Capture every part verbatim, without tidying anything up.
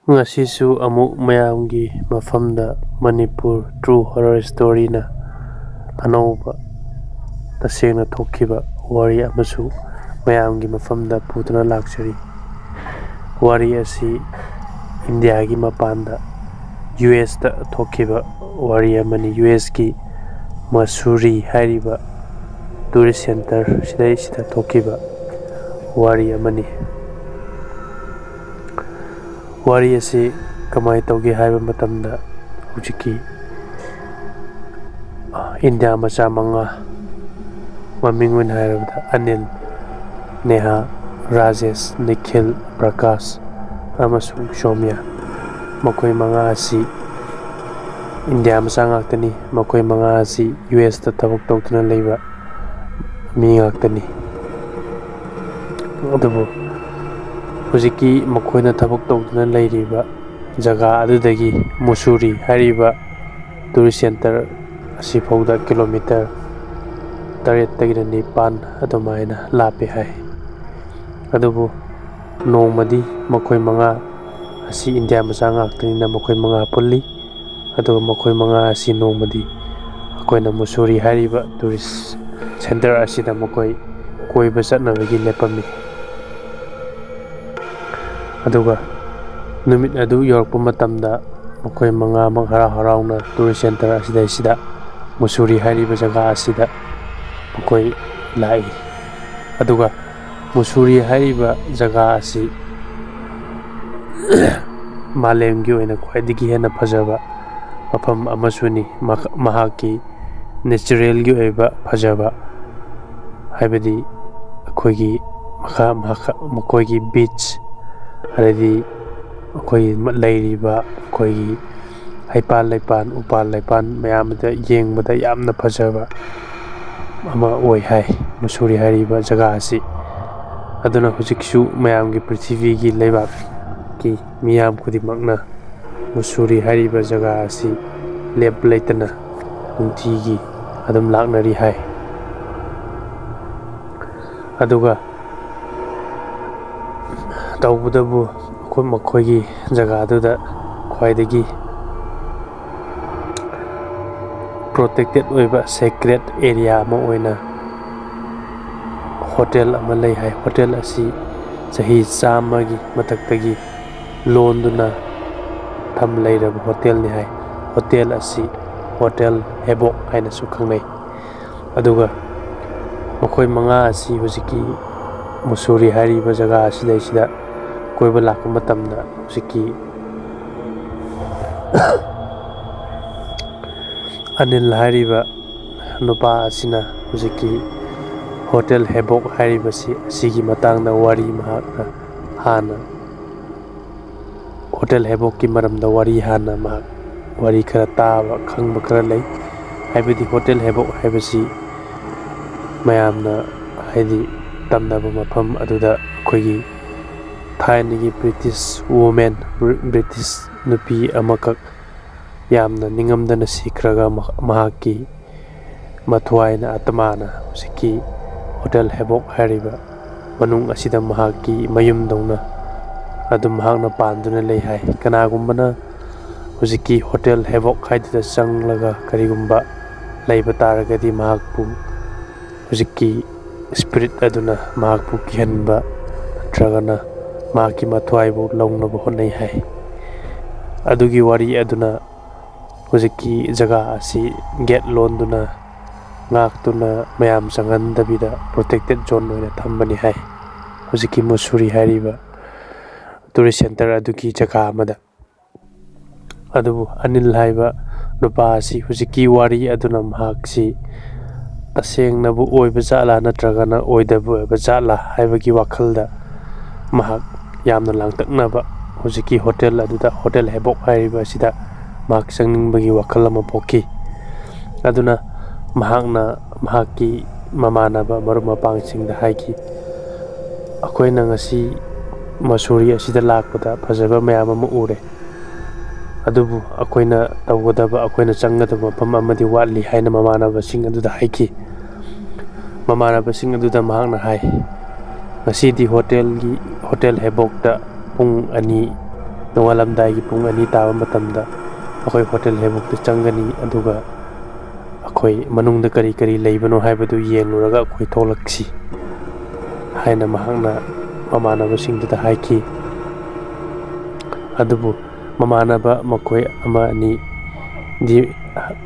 ꯉꯁꯤꯁꯨ ꯑꯃꯨꯛ ꯃꯌꯥꯝꯒꯤ ꯃꯐꯝꯗ ꯃꯅꯤꯄꯨꯔ True Horror Storyꯅ ꯑꯅꯧꯕ ꯇꯁꯦꯡꯅ ꯊꯣꯛꯈꯤꯕ ꯋꯥꯔꯤ ꯑꯃꯁꯨ ꯃꯌꯥꯝꯒꯤ ꯃꯐꯝꯗ ꯄꯨꯗꯨꯅ ꯂꯥꯛꯆꯔꯤ꯫ ꯋꯥꯔꯤ ꯑꯁꯤ ꯏꯟꯗꯤꯌꯥꯒꯤ ꯃꯄꯥꯟꯗ, ꯌꯨ ꯑꯦꯁꯇ ꯊꯣꯛꯈꯤꯕ ꯋꯥꯔꯤ ꯑꯃꯅꯤ꯫ ꯌꯨ ꯑꯦꯁꯀꯤ ꯃꯁꯨꯔꯤ ꯍꯥꯏꯔꯤꯕ tourist centre ꯁꯤꯗꯩꯁꯤꯗ ꯊꯣꯛꯈꯤꯕ ꯋꯥꯔꯤ ꯑꯃꯅꯤ꯫ ꯋꯥꯔꯤ ꯑꯁꯤ ꯀꯃꯥꯏꯅ ꯇꯧꯒꯦ ꯍꯥꯏꯕ ꯃꯇꯝꯗ, ꯍꯧꯖꯤꯛꯀꯤ, ꯑ, ꯏꯟꯗꯤꯌꯥ ꯃꯆꯥ ꯃꯉꯥ, ꯃꯃꯤꯡ ꯑꯣꯏꯅ ꯍꯥꯏꯔꯕꯗ ꯑꯅꯤꯜ, ꯅꯦꯍꯥ, ꯔꯥꯖꯦꯁ, ꯅꯤꯈꯤꯜ, ꯄ꯭ꯔꯀꯥꯁ ꯑꯃꯁꯨꯡ ꯁꯣꯃ꯭ꯌꯥ, ꯃꯈꯣꯏ ꯃꯉꯥ ꯑꯁꯤ ꯏꯟꯗꯤꯌꯥ ꯃꯆꯥ ꯉꯥꯛꯇꯅꯤ꯫ ꯃꯈꯣꯏ ꯃꯉꯥ ꯑꯁꯤ ꯌꯨ ꯑꯦꯁꯇ ꯊꯕꯛ ꯇꯧꯗꯨꯅ ꯂꯩꯕ ꯃꯤ ꯉꯥꯛꯇꯅꯤ꯫ ꯑꯗꯨꯕꯨ ꯍꯧꯖꯤꯛꯀꯤ ꯃꯈꯣꯏꯅ ꯊꯕꯛ ꯇꯧꯗꯨꯅ ꯂꯩꯔꯤꯕ ꯖꯒꯥ ꯑꯗꯨꯗꯒꯤ ꯃꯨꯁꯨꯔꯤ ꯍꯥꯏꯔꯤꯕ tourist centre ꯑꯁꯤꯐꯥꯎꯗ kilometre ꯇꯔꯦꯠꯇꯒꯤꯅ ꯅꯤꯄꯥꯟ ꯑꯗꯨꯃꯥꯏꯅ ꯂꯥꯞꯄꯦ ꯍꯥꯏ꯫ ꯑꯗꯨꯕꯨ ꯅꯣꯡꯃꯗꯤ ꯃꯈꯣꯏ ꯃꯉꯥ ꯑꯁꯤ ꯏꯟꯗꯤꯌꯥ ꯃꯆꯥ ꯉꯥꯛꯇꯅꯤꯅ ꯃꯈꯣꯏ ꯃꯉꯥ ꯄꯨꯜꯂꯤ꯫ ꯑꯗꯨꯒ ꯃꯈꯣꯏ ꯃꯉꯥ ꯑꯁꯤ ꯅꯣꯡꯃꯗꯤ ꯑꯩꯈꯣꯏꯅ ꯃꯨꯁꯨꯔꯤ ꯍꯥꯏꯔꯤꯕ tourist centre ꯑꯁꯤꯗ ꯃꯈꯣꯏ ꯀꯣꯏꯕ ꯆꯠꯅꯕꯒꯤ ꯂꯦꯞꯄꯝꯃꯤ꯫ ꯑꯗꯨꯒ ꯅꯨꯃꯤꯠ ꯑꯗꯨ ꯌꯧꯔꯛꯄ ꯃꯇꯝꯗ ꯃꯈꯣꯏ ꯃꯉꯥꯃꯛ ꯍꯔꯥꯎ ꯍꯔꯥꯎꯅ tourist centre ꯑꯁꯤꯗꯩꯁꯤꯗ, ꯃꯨꯁꯨꯔꯤ ꯍꯥꯏꯔꯤꯕ ꯖꯒꯥ ꯑꯁꯤꯗ ꯃꯈꯣꯏ ꯂꯥꯛꯏ꯫ ꯑꯗꯨꯒ ꯃꯨꯁꯨꯔꯤ ꯍꯥꯏꯔꯤꯕ ꯖꯒꯥ ꯑꯁꯤ ꯃꯥꯂꯦꯝꯒꯤ ꯑꯣꯏꯅ ꯈ꯭ꯋꯥꯏꯗꯒꯤ ꯍꯦꯟꯅ ꯐꯖꯕ ꯃꯐꯝ ꯑꯃꯁꯨꯅꯤ꯫ ꯃꯍ-, ꯃꯍꯥꯛꯀꯤ natural ꯒꯤ ꯑꯣꯏꯕ ꯐꯖꯕ, ꯍꯥꯏꯕꯗꯤ ꯑꯩꯈꯣꯏꯒꯤ ꯃꯈꯥ, ꯃꯈꯥ, ꯃꯈꯣꯏꯒꯤ beach, ꯑꯗꯩꯗꯤ ꯑꯩꯈꯣꯏ ꯂꯩꯔꯤꯕ ꯑꯩꯈꯣꯏꯒꯤ ꯍꯩꯄꯥꯜ ꯂꯩꯄꯥꯜ, ꯎꯄꯥꯜ ꯂꯩꯄꯥꯜ ꯃꯌꯥꯝꯗ ꯌꯦꯡꯕꯗ ꯌꯥꯝꯅ ꯐꯖꯕ ꯑꯃ ꯑꯣꯏ ꯍꯥꯏ ꯃꯨꯁꯨꯔꯤ ꯍꯥꯏꯔꯤꯕ ꯖꯒꯥ ꯑꯁꯤ꯫ ꯑꯗꯨꯅ ꯍꯧꯖꯤꯛꯁꯨ ꯃꯌꯥꯝꯒꯤ, ꯄ꯭ꯔꯤꯊꯤꯕꯤꯒꯤ ꯂꯩꯕꯥꯛꯀꯤ ꯃꯤꯌꯥꯝ ꯈꯨꯗꯤꯡꯃꯛꯅ ꯃꯨꯁꯨꯔꯤ ꯍꯥꯏꯔꯤꯕ ꯖꯒꯥ ꯑꯁꯤ ꯂꯦꯞ ꯂꯩꯇꯅ ꯅꯨꯡꯇꯤꯒꯤ ꯑꯗꯨꯝ ꯂꯥꯛꯅꯔꯤ ꯍꯥꯏ꯫ ꯑꯗꯨꯒ ꯇꯧꯕꯇꯕꯨ ꯃꯈꯣꯏꯒꯤ ꯖꯒꯥꯗꯨꯗ ꯈ꯭ꯋꯥꯏꯗꯒꯤ ꯄ꯭ꯔꯣꯇꯦꯛꯇꯦꯠ ꯑꯣꯏꯕ ꯁꯦꯀ꯭ꯔꯦꯠ ꯑꯦꯔꯤꯌꯥ ꯑꯃ ꯑꯣꯏꯅ ꯍꯣꯇꯦꯜ ꯑꯃ ꯂꯩ ꯍꯥꯏ꯫ ꯍꯣꯇꯦꯜ ꯑꯁꯤ ꯆꯍꯤ ꯆꯥꯝꯃꯒꯤ ꯃꯊꯛꯇꯒꯤ ꯂꯣꯟꯗꯨꯅ ꯊꯝ ꯂꯩꯔꯕ ꯍꯣꯇꯦꯜꯅꯤ ꯍꯥꯏ꯫ ꯍꯣꯇꯦꯜ ꯑꯁꯤ ꯍꯣꯇꯦꯜ ꯍꯦꯕꯣꯛ ꯍꯥꯏꯅꯁꯨ ꯈꯪꯅꯩ꯫ ꯑꯗꯨꯒ ꯃꯈꯣꯏ ꯃꯉꯥ ꯑꯁꯤ ꯍꯧꯖꯤꯛꯀꯤ ꯃꯁꯨꯔꯤ ꯍꯥꯏꯔꯤꯕ ꯖꯒꯥ ꯑꯁꯤꯗꯩꯁꯤꯗ ꯀꯣꯏꯕ ꯂꯥꯛꯄ ꯃꯇꯝꯗ ꯍꯧꯖꯤꯛꯀꯤ ꯑꯅꯤꯜ ꯍꯥꯏꯔꯤꯕ ꯅꯨꯄꯥ ꯑꯁꯤꯅ ꯍꯧꯖꯤꯛꯀꯤ ꯍꯣꯇꯦꯜ ꯍꯦꯕꯣꯛ ꯍꯥꯏꯔꯤꯕꯁꯤ ꯑꯁꯤꯒꯤ ꯃꯇꯥꯡꯗ ꯋꯥꯔꯤ ꯃꯍꯥꯛꯅ ꯍꯥꯟꯅ ꯍꯣꯇꯦꯜ ꯍꯦꯕꯣꯛꯀꯤ ꯃꯔꯝꯗ ꯋꯥꯔꯤ ꯍꯥꯟꯅ ꯃꯍꯥꯛ ꯋꯥꯔꯤ ꯈꯔ ꯇꯥꯕ ꯈꯪꯕ ꯈꯔ ꯂꯩ꯫ ꯍꯥꯏꯕꯗꯤ ꯍꯣꯇꯦꯜ ꯍꯦꯕꯣꯛ ꯍꯥꯏꯕꯁꯤ ꯃꯌꯥꯝꯅ ꯍꯥꯏꯗꯤ ꯇꯝꯅꯕ ꯃꯐꯝ ꯑꯗꯨꯗ ꯑꯩꯈꯣꯏꯒꯤ ꯊꯥꯏꯅꯒꯤ ꯕ꯭ꯔꯤꯇꯤꯁ ꯋꯨꯃꯦꯟ, ꯕ꯭ꯔꯤꯇꯤꯁ ꯅꯨꯄꯤ ꯑꯃꯈꯛ ꯌꯥꯝꯅ ꯅꯤꯡꯉꯝꯗꯅ ꯁꯤꯈ꯭ꯔꯒ ꯃꯍꯥꯛꯀꯤ ꯃꯊ꯭ꯋꯥꯏꯅ ꯑꯇꯃꯥꯅ ꯍꯧꯖꯤꯛꯀꯤ ꯍꯣꯇꯦꯜ ꯍꯦꯕꯣꯛ ꯍꯥꯏꯔꯤꯕ ꯃꯅꯨꯡ ꯑꯁꯤꯗ ꯃꯍꯥꯛꯀꯤ ꯃꯌꯨꯝꯗꯧꯅ ꯑꯗꯨꯝ ꯃꯍꯥꯛꯅ ꯄꯥꯟꯗꯨꯅ ꯂꯩ ꯍꯥꯏ꯫ ꯀꯅꯥꯒꯨꯝꯕꯅ ꯍꯧꯖꯤꯛꯀꯤ ꯍꯣꯇꯦꯜ ꯍꯦꯕꯣꯛ ꯍꯥꯏꯗꯨꯗ ꯆꯪꯂꯒ ꯀꯔꯤꯒꯨꯝꯕ ꯂꯩꯕ ꯇꯥꯔꯒꯗꯤ ꯃꯍꯥꯛꯄꯨ ꯍꯧꯖꯤꯛꯀꯤ ꯁ꯭ꯄꯤꯔꯤꯠ ꯑꯗꯨꯅ ꯃꯍꯥꯛꯄꯨ ꯀꯤꯍꯟꯕ ꯅꯠꯇ꯭ꯔꯒꯅ ꯃꯍꯥꯛꯀꯤ ꯃꯊ꯭ꯋꯥꯏꯕꯨ ꯂꯧꯅꯕ ꯍꯣꯠꯅꯩ ꯍꯥꯏ꯫ ꯑꯗꯨꯒꯤ ꯋꯥꯔꯤ ꯑꯗꯨꯅ ꯍꯧꯖꯤꯛꯀꯤ ꯖꯒꯥ ꯑꯁꯤ ꯒꯦꯠ ꯂꯣꯟꯗꯨꯅ ꯉꯥꯛꯇꯨꯅ ꯃꯌꯥꯝ ꯆꯪꯍꯟꯗꯕꯤꯗ ꯄ꯭ꯔꯣꯇꯦꯛꯇꯦꯠ ꯖꯣꯟ ꯑꯣꯏꯅ ꯊꯝꯕꯅꯤ ꯍꯥꯏ꯫ ꯍꯧꯖꯤꯛꯀꯤ ꯃꯁꯨꯔꯤ ꯍꯥꯏꯔꯤꯕ ꯇꯨꯔꯤꯁ ꯁꯦꯟꯇꯔ ꯑꯗꯨꯒꯤ ꯖꯒꯥ ꯑꯃꯗ꯫ ꯑꯗꯨꯕꯨ ꯑꯅꯤꯜ ꯍꯥꯏꯕ ꯅꯨꯄꯥ ꯑꯁꯤ ꯍꯧꯖꯤꯛꯀꯤ ꯋꯥꯔꯤ ꯑꯗꯨꯅ ꯃꯍꯥꯛꯁꯤ ꯇꯁꯦꯡꯅꯕꯨ ꯑꯣꯏꯕ ꯖꯥꯠꯂꯥ ꯅꯠꯇ꯭ꯔꯒꯅ ꯑꯣꯏꯗꯕ ꯑꯣꯏꯕ ꯖꯥꯠꯂꯥ ꯍꯥꯏꯕꯒꯤ ꯋꯥꯈꯜꯗ ꯃꯍꯥꯛ ꯌꯥꯝꯅ ꯂꯥꯡꯇꯛꯅꯕ ꯍꯧꯖꯤꯛꯀꯤ ꯍꯣꯇꯦꯜ ꯑꯗꯨꯗ, ꯍꯣꯇꯦꯜ ꯍꯦꯕꯣꯛ ꯍꯥꯏꯔꯤꯕ ꯑꯁꯤꯗ ꯃꯍꯥꯛ ꯆꯪꯅꯤꯡꯕꯒꯤ ꯋꯥꯈꯜ ꯑꯃ ꯄꯣꯛꯈꯤ꯫ ꯑꯗꯨꯅ ꯃꯍꯥꯛꯅ ꯃꯍꯥꯛꯀꯤ ꯃꯃꯥꯟꯅꯕ, ꯃꯔꯨꯞ ꯃꯄꯥꯡꯁꯤꯡꯗ ꯍꯥꯏꯈꯤ, "ꯑꯩꯈꯣꯏꯅ ꯉꯁꯤ ꯃꯁꯨꯔꯤ ꯑꯁꯤꯗ ꯂꯥꯛꯄꯗ ꯐꯖꯕ ꯃꯌꯥꯝ ꯑꯃ ꯎꯔꯦ, ꯑꯗꯨꯕꯨ ꯑꯩꯈꯣꯏꯅ ꯇꯧꯒꯗꯕ, ꯑꯩꯈꯣꯏꯅ ꯆꯪꯒꯗꯕ ꯃꯐꯝ ꯑꯃꯗꯤ ꯋꯥꯠꯂꯤ" ꯍꯥꯏꯅ ꯃꯃꯥꯟꯅꯕꯁꯤꯡ ꯑꯗꯨꯗ ꯍꯥꯏꯈꯤ꯫ ꯃꯃꯥꯟꯅꯕꯁꯤꯡ ꯑꯗꯨꯗ ꯃꯍꯥꯛꯅ ꯍꯥꯏ, "ꯉꯁꯤꯗꯤ ꯍꯣꯇꯦꯜꯒꯤ, ꯍꯣꯇꯦꯜ ꯍꯦꯕꯣꯛꯇ ꯄꯨꯡ ꯑꯅꯤ, ꯅꯣꯡꯉꯥꯜꯂꯝꯗꯥꯏꯒꯤ ꯄꯨꯡ ꯑꯅꯤ ꯇꯥꯕ ꯃꯇꯝꯗ ꯑꯩꯈꯣꯏ ꯍꯣꯇꯦꯜ ꯍꯦꯕꯣꯛꯇ ꯆꯪꯒꯅꯤ, ꯑꯗꯨꯒ ꯑꯩꯈꯣꯏ ꯃꯅꯨꯡꯗ ꯀꯔꯤ ꯀꯔꯤ ꯂꯩꯕꯅꯣ ꯍꯥꯏꯕꯗꯨ ꯌꯦꯡꯂꯨꯔꯒ ꯑꯩꯈꯣꯏ ꯊꯣꯛꯂꯛꯁꯤ" ꯍꯥꯏꯅ ꯃꯍꯥꯛꯅ ꯃꯃꯥꯟꯅꯕꯁꯤꯡꯗꯨꯗ ꯍꯥꯏꯈꯤ꯫ ꯑꯗꯨꯕꯨ ꯃꯃꯥꯟꯅꯕ ꯃꯈꯣꯏ ꯑꯃ ꯑꯅꯤꯗꯤ,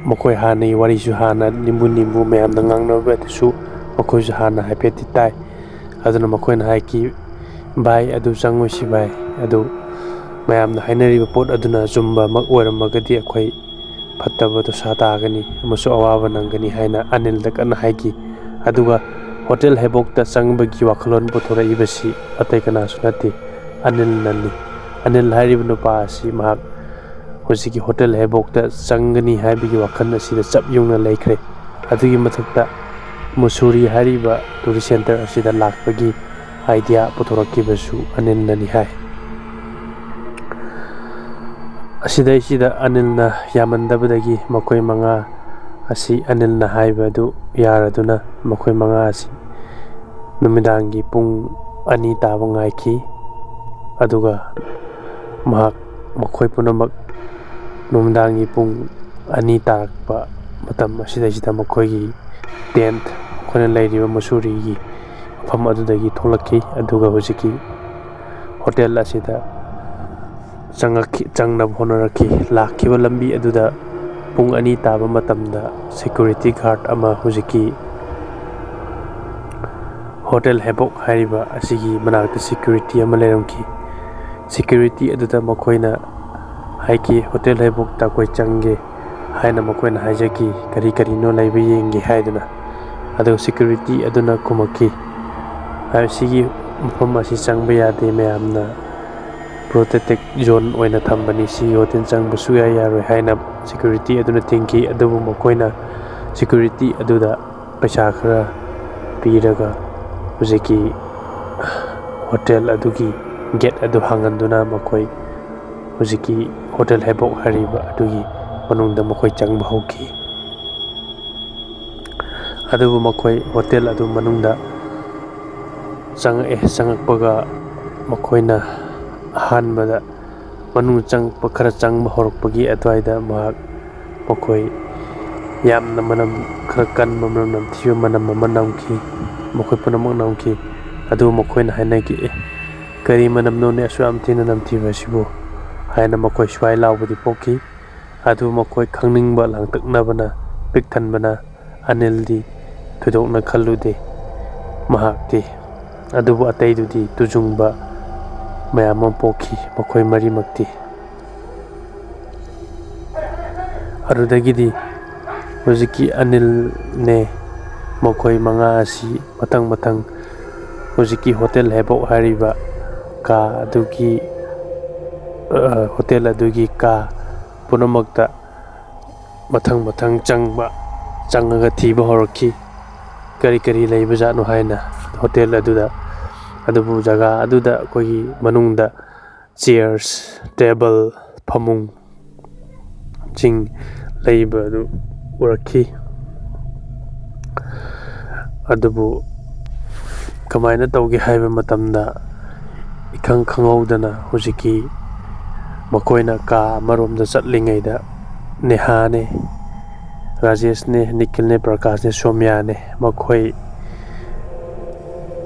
ꯃꯈꯣꯏ ꯍꯥꯟꯅꯒꯤ ꯋꯥꯔꯤꯁꯨ ꯍꯥꯟꯅ ꯅꯤꯝꯕꯨ ꯅꯤꯝꯕꯨ ꯃꯌꯥꯝꯅ ꯉꯥꯡꯅꯕꯗꯨꯁꯨ ꯃꯈꯣꯏꯁꯨ ꯍꯥꯟꯅ ꯍꯥꯏꯐꯦꯠꯇꯤ ꯇꯥꯏ꯫ ꯑꯗꯨꯅ ꯃꯈꯣꯏꯅ ꯍꯥꯏꯈꯤ, "ꯚꯥꯏ, ꯑꯗꯨ ꯆꯪꯉꯣꯏꯁꯤ ꯚꯥꯏ, ꯑꯗꯨ ꯃꯌꯥꯝꯅ ꯍꯥꯏꯅꯔꯤꯕ ꯄꯣꯠ ꯑꯗꯨꯅ ꯑꯆꯨꯝꯕꯃꯛ ꯑꯣꯏꯔꯝꯃꯒꯗꯤ ꯑꯩꯈꯣꯏ ꯐꯠꯇꯕ ꯗꯣꯁꯥ ꯇꯥꯒꯅꯤ ꯑꯃꯁꯨꯡ ꯑꯋꯥꯕ ꯅꯪꯒꯅꯤ" ꯍꯥꯏꯅ ꯑꯅꯤꯜꯗ ꯀꯟꯅ ꯍꯥꯏꯈꯤ꯫ ꯑꯗꯨꯒ ꯍꯣꯇꯦꯜ ꯍꯦꯕꯣꯛꯇ ꯆꯪꯕꯒꯤ ꯋꯥꯈꯜꯂꯣꯟ ꯄꯨꯊꯣꯔꯛꯏꯕꯁꯤ ꯑꯇꯩ ꯀꯅꯥꯁꯨ ꯅꯠꯇꯦ, ꯑꯅꯤꯜꯅꯅꯤ꯫ ꯑꯅꯤꯜ ꯍꯥꯏꯔꯤꯕ ꯅꯨꯄꯥ ꯑꯁꯤ ꯃꯍꯥꯛ ꯍꯧꯖꯤꯛꯀꯤ ꯍꯣꯇꯦꯜ ꯍꯦꯕꯣꯛꯇ ꯆꯪꯒꯅꯤ ꯍꯥꯏꯕꯒꯤ ꯋꯥꯈꯜ ꯑꯁꯤꯗ ꯆꯞ ꯌꯨꯡꯅ ꯂꯩꯈ꯭ꯔꯦ꯫ ꯑꯗꯨꯒꯤ ꯃꯊꯛꯇ ꯃꯨꯁꯨꯔꯤ ꯍꯥꯏꯔꯤꯕ ꯇꯨꯔꯤꯁ ꯁꯦꯟꯇꯔ ꯑꯁꯤꯗ ꯂꯥꯛꯄꯒꯤ ꯑꯥꯏꯗꯤꯌꯥ ꯄꯨꯊꯣꯔꯛꯈꯤꯕꯁꯨ ꯑꯅꯤꯜꯅꯅꯤ ꯍꯥꯏ꯫ ꯑꯁꯤꯗꯩꯁꯤꯗ ꯑꯅꯤꯜꯅ ꯌꯥꯝꯃꯟꯗꯕꯗꯒꯤ ꯃꯈꯣꯏ ꯃꯉꯥ ꯑꯁꯤ ꯑꯅꯤꯜꯅ ꯍꯥꯏꯕ ꯑꯗꯨ ꯌꯥꯔꯗꯨꯅ ꯃꯈꯣꯏ ꯃꯉꯥ ꯑꯁꯤ ꯅꯨꯃꯤꯗꯥꯡꯒꯤ ꯄꯨꯡ ꯑꯅꯤ ꯇꯥꯕ ꯉꯥꯏꯈꯤ꯫ ꯑꯗꯨꯒ ꯃꯍꯥꯛ, ꯃꯈꯣꯏ ꯄꯨꯝꯅꯃꯛ ꯅꯨꯃꯤꯗꯥꯡꯒꯤ ꯄꯨꯡ ꯑꯅꯤ ꯇꯥꯔꯛꯄ ꯃꯇꯝ ꯑꯁꯤꯗꯩꯁꯤꯗ ꯃꯈꯣꯏꯒꯤ ꯇꯦꯟꯠ, ꯑꯩꯈꯣꯏꯅ ꯂꯩꯔꯤꯕ ꯃꯁꯨꯔꯤꯒꯤ ꯃꯐꯝ ꯑꯗꯨꯗꯒꯤ ꯊꯣꯛꯂꯛꯈꯤ꯫ ꯑꯗꯨꯒ ꯍꯧꯖꯤꯛꯀꯤ ꯍꯣꯇꯦꯜ ꯑꯁꯤꯗ ꯆꯪꯉꯛꯈꯤ, ꯆꯪꯅꯕ ꯍꯣꯠꯅꯔꯛꯈꯤ꯫ ꯂꯥꯛꯈꯤꯕ ꯂꯝꯕꯤ ꯑꯗꯨꯗ ꯄꯨꯡ ꯑꯅꯤ ꯇꯥꯕ ꯃꯇꯝꯗ ꯁꯦꯀ꯭ꯌꯨꯔꯤꯇꯤ ꯒꯥꯔꯗ ꯑꯃ ꯍꯧꯖꯤꯛꯀꯤ ꯍꯣꯇꯦꯜ ꯍꯦꯕꯣꯛ ꯍꯥꯏꯔꯤꯕ ꯑꯁꯤꯒꯤ ꯃꯅꯥꯛꯇ ꯁꯦꯀ꯭ꯌꯨꯔꯤꯇꯤ ꯑꯃ ꯂꯩꯔꯝꯈꯤ꯫ ꯁꯦꯀ꯭ꯌꯨꯔꯤꯇꯤ ꯑꯗꯨꯗ ꯃꯈꯣꯏꯅ ꯍꯥꯏꯈꯤ, "ꯍꯣꯇꯦꯜ ꯍꯦꯕꯣꯛꯇ ꯑꯩꯈꯣꯏ ꯆꯪꯒꯦ" ꯍꯥꯏꯅ ꯃꯈꯣꯏꯅ ꯍꯥꯏꯖꯈꯤ, "ꯀꯔꯤ ꯀꯔꯤꯅꯣ ꯂꯩꯕ ꯌꯦꯡꯒꯦ" ꯍꯥꯏꯗꯨꯅ꯫ ꯑꯗꯨꯒ ꯁꯦꯀ꯭ꯌꯨꯔꯤꯇꯤ ꯑꯗꯨꯅ ꯈꯨꯝꯃꯛꯈꯤ, "ꯁꯤꯒꯤ ꯃꯐꯝ ꯑꯁꯤ ꯆꯪꯕ ꯌꯥꯗꯦ, ꯃꯌꯥꯝꯅ ꯄ꯭ꯔꯣꯇꯦꯛꯇꯦꯠ ꯖꯣꯟ ꯑꯣꯏꯅ ꯊꯝꯕꯅꯤ, ꯁꯤꯒꯤ ꯍꯣꯇꯦꯜ ꯆꯪꯕ ꯁꯨꯛꯌꯥ ꯌꯥꯔꯣꯏ" ꯍꯥꯏꯅ ꯁꯦꯀ꯭ꯌꯨꯔꯤꯇꯤ ꯑꯗꯨꯅ ꯊꯤꯡꯈꯤ꯫ ꯑꯗꯨꯕꯨ ꯃꯈꯣꯏꯅ ꯁꯦꯀ꯭ꯌꯨꯔꯤꯇꯤ ꯑꯗꯨꯗ ꯄꯩꯁꯥ ꯈꯔ ꯄꯤꯔꯒ ꯍꯧꯖꯤꯛꯀꯤ ꯍꯣꯇꯦꯜ ꯑꯗꯨꯒꯤ ꯒꯦꯠ ꯑꯗꯨ ꯍꯥꯡꯍꯟꯗꯨꯅ ꯃꯈꯣꯏ ꯍꯧꯖꯤꯛꯀꯤ ꯍꯣꯇꯦꯜ ꯍꯦꯕꯣꯛ ꯍꯥꯏꯔꯤꯕ ꯑꯗꯨꯒꯤ ꯃꯅꯨꯡꯗ ꯃꯈꯣꯏ ꯆꯪꯕ ꯍꯧꯈꯤ꯫ ꯑꯗꯨꯕꯨ ꯃꯈꯣꯏ ꯍꯣꯇꯦꯜ ꯑꯗꯨ ꯃꯅꯨꯡꯗ ꯆꯪꯉꯛꯑꯦ꯫ ꯆꯪꯉꯛꯄꯒ ꯃꯈꯣꯏꯅ ꯑꯍꯥꯟꯕꯗ ꯃꯅꯨꯡ ꯆꯪꯉꯛꯄ, ꯈꯔ ꯆꯪꯕ ꯍꯧꯔꯛꯄꯒꯤ ꯑꯗꯨꯋꯥꯏꯗ ꯃꯍꯥꯛ, ꯃꯈꯣꯏ ꯌꯥꯝꯅ ꯃꯅꯝ ꯈꯔ ꯀꯟꯕ, ꯃꯅꯝ ꯅꯝꯊꯤꯕ ꯃꯅꯝ ꯑꯃ ꯅꯝꯈꯤ꯫ ꯃꯈꯣꯏ ꯄꯨꯝꯅꯃꯛ ꯅꯝꯈꯤ꯫ ꯑꯗꯨ ꯃꯈꯣꯏꯅ ꯍꯥꯏꯅꯈꯤ, "ꯑꯦ, ꯀꯔꯤ ꯃꯅꯝꯅꯣꯅꯦ ꯑꯁꯨꯛ ꯌꯥꯝ ꯊꯤꯅ ꯅꯝꯊꯤꯕ ꯑꯁꯤꯕꯨ?" ꯍꯥꯏꯅ ꯃꯈꯣꯏ ꯁ꯭ꯋꯥꯏ ꯂꯥꯎꯕꯗꯤ ꯄꯣꯛꯈꯤ꯫ ꯑꯗꯨ ꯃꯈꯣꯏ ꯈꯪꯅꯤꯡꯕ ꯂꯥꯡꯇꯛꯅꯕꯅ ꯄꯤꯛ ꯊꯟꯕꯅ ꯑꯅꯤꯜꯗꯤ ꯊꯣꯏꯗꯣꯛꯅ ꯈꯜꯂꯨꯗꯦ꯫ ꯃꯍꯥꯛꯇꯤ, ꯑꯗꯨꯕꯨ ꯑꯇꯩꯗꯨꯗꯤ ꯇꯨꯖꯨꯡꯕ ꯃꯌꯥꯝ ꯑꯃ ꯄꯣꯛꯈꯤ, ꯃꯈꯣꯏ ꯃꯔꯤꯃꯛꯇꯤ꯫ ꯑꯗꯨꯗꯒꯤꯗꯤ ꯍꯧꯖꯤꯛꯀꯤ ꯑꯅꯤꯜꯅꯦ, ꯃꯈꯣꯏ ꯃꯉꯥ ꯑꯁꯤ ꯃꯊꯪ ꯃꯊꯪ ꯍꯧꯖꯤꯛꯀꯤ ꯍꯣꯇꯦꯜ ꯍꯦꯕꯣꯛ ꯍꯥꯏꯔꯤꯕ ꯀꯥ ꯑꯗꯨꯒꯤ, ꯑ, ꯍꯣꯇꯦꯜ ꯑꯗꯨꯒꯤ ꯀꯥ ꯄꯨꯝꯅꯃꯛꯇ ꯃꯊꯪ ꯃꯊꯪ ꯆꯪꯕ, ꯆꯪꯉꯒ ꯊꯤꯕ ꯍꯧꯔꯛꯈꯤ꯫ ꯀꯔꯤ ꯀꯔꯤ ꯂꯩꯕꯖꯥꯠꯅꯣ ꯍꯥꯏꯅ ꯍꯣꯇꯦꯜ ꯑꯗꯨꯗ꯫ ꯑꯗꯨꯕꯨ ꯖꯒꯥ ꯑꯗꯨꯗ ꯑꯩꯈꯣꯏꯒꯤ ꯃꯅꯨꯡꯗ ꯆꯤꯌꯔꯁ, ꯇꯦꯕꯜ, ꯐꯃꯨꯡꯁꯤꯡ ꯂꯩꯕ ꯑꯗꯨ ꯎꯔꯛꯈꯤ꯫ ꯑꯗꯨꯕꯨ ꯀꯃꯥꯏꯅ ꯇꯧꯒꯦ ꯍꯥꯏꯕ ꯃꯇꯝꯗ, ꯏꯈꯪ ꯈꯪꯍꯧꯗꯅ ꯍꯧꯖꯤꯛꯀꯤ ꯃꯈꯣꯏꯅ ꯀꯥ ꯑꯃꯔꯣꯝꯗ ꯆꯠꯂꯤꯉꯩꯗ, ꯅꯦꯍꯥꯅꯦ, ꯔꯥꯖꯦꯁꯅꯦ, ꯅꯤꯈꯤꯜꯅꯦ, ꯄ꯭ꯔꯀꯥꯁꯅꯦ, ꯁꯣꯃ꯭ꯌꯥꯅꯦ, ꯃꯈꯣꯏ,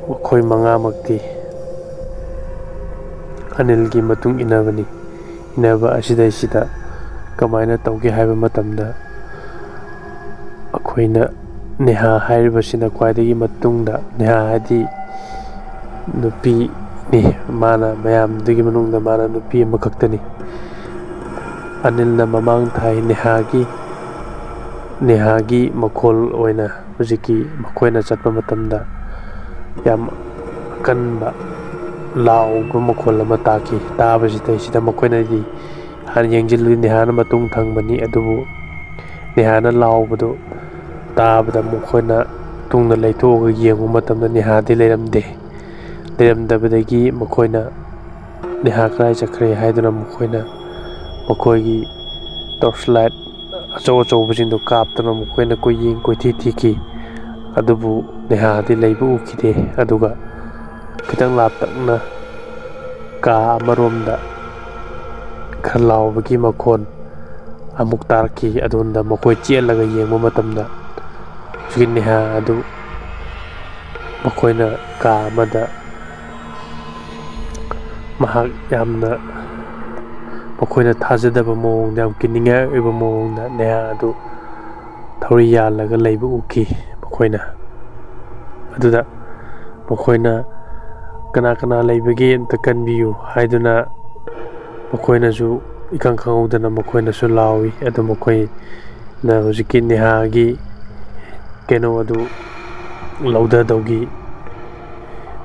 ꯃꯈꯣꯏ ꯃꯉꯥꯃꯛꯇꯤ ꯑꯅꯤꯜꯒꯤ ꯃꯇꯨꯡ ꯏꯟꯅꯕꯅꯤ꯫ ꯏꯟꯅꯕ ꯑꯁꯤꯗꯩꯁꯤꯗ ꯀꯃꯥꯏꯅ ꯇꯧꯒꯦ ꯍꯥꯏꯕ ꯃꯇꯝꯗ, ꯑꯩꯈꯣꯏꯅ ꯅꯦꯍꯥ ꯍꯥꯏꯔꯤꯕꯁꯤꯅ ꯈ꯭ꯋꯥꯏꯗꯒꯤ ꯃꯇꯨꯡꯗ, ꯅꯦꯍꯥ ꯍꯥꯏꯗꯤ ꯅꯨꯄꯤꯅꯤ, ꯃꯥꯅ ꯃꯌꯥꯝꯗꯨꯒꯤ ꯃꯅꯨꯡꯗ ꯃꯥꯅ ꯅꯨꯄꯤ ꯑꯃꯈꯛꯇꯅꯤ꯫ ꯑꯅꯤꯜꯅ ꯃꯃꯥꯡ ꯊꯥꯏ꯫ ꯅꯦꯍꯥꯒꯤ, ꯅꯦꯍꯥꯒꯤ ꯃꯈꯣꯜ ꯑꯣꯏꯅ ꯍꯧꯖꯤꯛꯀꯤ ꯃꯈꯣꯏꯅ ꯆꯠꯄ ꯃꯇꯝꯗ ꯌꯥꯝ ꯑꯀꯟꯕ ꯂꯥꯎꯕ ꯃꯈꯣꯜ ꯑꯃ ꯇꯥꯈꯤ꯫ ꯇꯥꯕꯁꯤꯗꯩꯁꯤꯗ ꯃꯈꯣꯏꯅꯗꯤ ꯍꯥꯟꯅ ꯌꯦꯡꯁꯤꯜꯂꯨꯏ, ꯅꯦꯍꯥꯅ ꯃꯇꯨꯡ ꯊꯪꯕꯅꯤ꯫ ꯑꯗꯨꯕꯨ ꯅꯦꯍꯥꯅ ꯂꯥꯎꯕꯗꯨ ꯇꯥꯕꯗ ꯃꯈꯣꯏꯅ ꯇꯨꯡꯗ ꯂꯩꯊꯣꯛꯑꯒ ꯌꯦꯡꯕ ꯃꯇꯝꯗ ꯅꯦꯍꯥꯗꯤ ꯂꯩꯔꯝꯗꯦ꯫ ꯂꯩꯔꯝꯗꯕꯗꯒꯤ ꯃꯈꯣꯏꯅ ꯅꯦꯍꯥ ꯀꯗꯥꯏ ꯆꯠꯈ꯭ꯔꯦ ꯍꯥꯏꯗꯨꯅ ꯃꯈꯣꯏꯅ ꯃꯈꯣꯏꯒꯤ torch light ꯑꯆꯧ ꯑꯆꯧꯕꯁꯤꯡꯗꯨ ꯀꯥꯞꯇꯨꯅ ꯃꯈꯣꯏꯅ ꯀꯣꯏꯌꯦꯡ ꯀꯣꯏꯊꯤ ꯊꯤꯈꯤ꯫ ꯑꯗꯨꯕꯨ ꯅꯦꯍꯥꯗꯤ ꯂꯩꯕ ꯎꯈꯤꯗꯦ꯫ ꯑꯗꯨꯒ ꯈꯤꯇꯪ ꯂꯥꯞꯇꯛꯅ ꯀꯥ ꯑꯃꯔꯣꯝꯗ ꯈꯔ ꯂꯥꯎꯕꯒꯤ ꯃꯈꯣꯟ ꯑꯃꯨꯛ ꯇꯥꯔꯛꯈꯤ꯫ ꯑꯗꯨꯗ ꯃꯈꯣꯏ ꯆꯦꯜꯂꯒ ꯌꯦꯡꯕ ꯃꯇꯝꯗ ꯍꯧꯖꯤꯛꯀꯤ ꯅꯦꯍꯥ ꯑꯗꯨ ꯃꯈꯣꯏꯅ ꯀꯥ ꯑꯃꯗ ꯃꯍꯥꯛ ꯌꯥꯝꯅ ꯃꯈꯣꯏꯅ ꯊꯥꯖꯗꯕ ꯃꯑꯣꯡꯗ, ꯌꯥꯝ ꯀꯤꯅꯤꯡꯉꯥꯏ ꯑꯣꯏꯕ ꯃꯑꯣꯡꯗ ꯅꯦꯍꯥ ꯑꯗꯨ ꯊꯧꯔꯤ ꯌꯥꯜꯂꯒ ꯂꯩꯕ ꯎꯈꯤ ꯃꯈꯣꯏꯅ꯫ ꯑꯗꯨꯗ ꯃꯈꯣꯏꯅ "ꯀꯅꯥ ꯀꯅꯥ ꯂꯩꯕꯒꯦ ꯑꯝꯇ ꯀꯟꯕꯤꯌꯨ" ꯍꯥꯏꯗꯨꯅ ꯃꯈꯣꯏꯅꯁꯨ ꯏꯈꯪ ꯈꯪꯍꯧꯗꯅ ꯃꯈꯣꯏꯅꯁꯨ ꯂꯥꯎꯏ꯫ ꯑꯗꯨ ꯃꯈꯣꯏꯅ ꯍꯧꯖꯤꯛꯀꯤ ꯅꯦꯍꯥꯒꯤ ꯀꯩꯅꯣ ꯑꯗꯨ ꯂꯧꯊꯗꯧꯒꯤ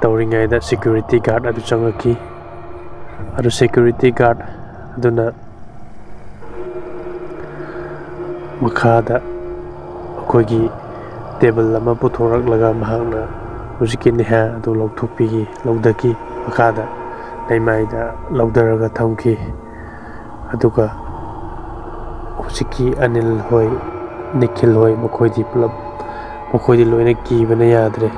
ꯇꯧꯔꯤꯉꯩꯗ ꯁꯦꯀ꯭ꯌꯨꯔꯤꯇꯤ ꯒꯥꯔꯗ ꯑꯗꯨ ꯆꯪꯉꯛꯈꯤ꯫ ꯑꯗꯨ ꯁꯦꯀ꯭ꯌꯨꯔꯤꯇꯤ ꯒꯥꯔꯗ ꯑꯗꯨꯅ ꯃꯈꯥꯗ ꯑꯩꯈꯣꯏꯒꯤ ꯇꯦꯕꯜ ꯑꯃ ꯄꯨꯊꯣꯔꯛꯂꯒ ꯃꯍꯥꯛꯅ ꯍꯧꯖꯤꯛꯀꯤ ꯅꯦꯍꯥ ꯑꯗꯨ ꯂꯧꯊꯣꯛꯄꯤꯈꯤ, ꯂꯧꯊꯈꯤ꯫ ꯃꯈꯥꯗ ꯂꯩꯃꯥꯏꯗ ꯂꯧꯊꯔꯒ ꯊꯝꯈꯤ꯫ ꯑꯗꯨꯒ ꯍꯧꯖꯤꯛꯀꯤ ꯑꯅꯤꯜ ꯍꯣꯏ, ꯅꯤꯈꯤꯜ ꯍꯣꯏ, ꯃꯈꯣꯏꯗꯤ ꯄꯨꯂꯞ, ꯃꯈꯣꯏꯗꯤ ꯂꯣꯏꯅ ꯀꯤꯕꯅ ꯌꯥꯗ꯭ꯔꯦ꯫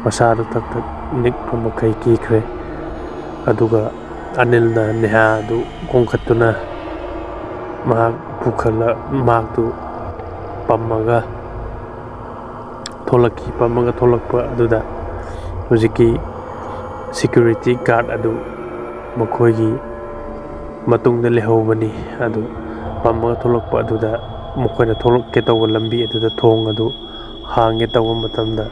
ꯃꯁꯥꯗꯨ ꯊꯛ ꯊꯛ ꯅꯤꯛꯄ ꯃꯈꯩ ꯀꯤꯈ꯭ꯔꯦ꯫ ꯑꯗꯨꯒ ꯑꯅꯤꯜꯅ ꯅꯦꯍꯥ ꯑꯗꯨ ꯈꯣꯡꯈꯠꯇꯨꯅ ꯃꯍꯥꯛ ꯄꯨꯈꯠꯂ-, ꯃꯍꯥꯛꯇꯨ ꯄꯝꯃꯒ ꯊꯣꯛꯂꯛꯈꯤ꯫ ꯄꯝꯃꯒ ꯊꯣꯛꯂꯛꯄ ꯑꯗꯨꯗ ꯍꯧꯖꯤꯛꯀꯤ ꯁꯦꯀ꯭ꯌꯨꯔꯤꯇꯤ ꯒꯥꯔꯗ ꯑꯗꯨ ꯃꯈꯣꯏꯒꯤ ꯃꯇꯨꯡꯗ ꯂꯩꯍꯧꯕꯅꯤ꯫ ꯑꯗꯨ ꯄꯝꯃꯒ ꯊꯣꯛꯂꯛꯄ ꯑꯗꯨꯗ ꯃꯈꯣꯏꯅ ꯊꯣꯛꯂꯛꯀꯦ ꯇꯧꯕ ꯂꯝꯕꯤ ꯑꯗꯨꯗ ꯊꯣꯡ ꯑꯗꯨ ꯍꯥꯡꯒꯦ ꯇꯧꯕ ꯃꯇꯝꯗ